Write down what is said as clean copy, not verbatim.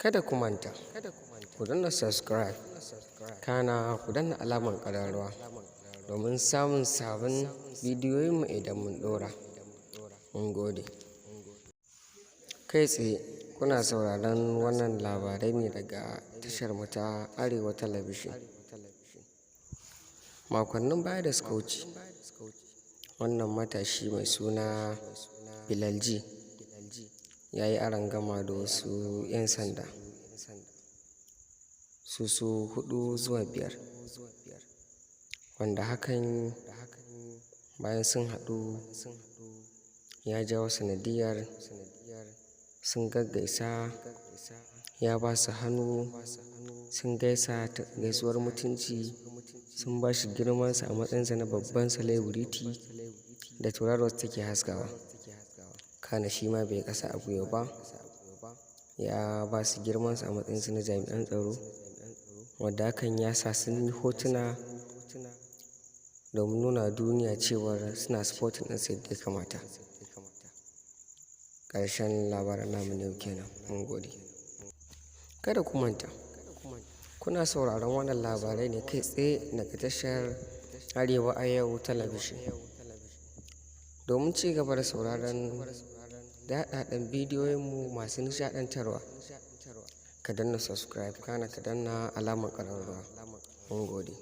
Kada ku manta, ku danna subscribe, kana ku danna alamar ƙararrawa domin samun sabon bidiyoyinmu idan mun ɗora. Mun gode. Kai tsaye kuna sauraron wannan labarai ne daga tashar mu ta Arewa Talabishin. Makonnin baya da suka wuce, wannan matashi mai suna Bilal G ya yi arangama da wasu 'yan sanda su huɗu zuwa biyar, wanda hakan bayan sun haɗu ya jawo sanadiyyar sun gaggaisa, ya ba su hannu, sun gaisa gaisuwar mutunci, sun ba shi girmansa a matsayinsa na babban celebrity da tauraruwarsa take haskawa. Kana shi ma bai ƙasa a gwiwa ba, ya ba su girmansa a matsayinsu na jami'an tsaro, wadda hakan ya sa sun yi hotuna domin nuna wa duniya cewar suna supporting ɗinsa yadda ya kamata. Ƙarshen labaran namu na yau kenan. Mun gode. Kada ku manta, kuna sauraron wannan labarai ne kai tsaye daga tashar Arewa a Yau Talabishin. Domin ci gaba da sauraron daɗaɗɗen bidiyoyinmu masu nishaɗantarwa, ka danna subscribe, kana ka danna alamar ƙararrawa. Mun gode.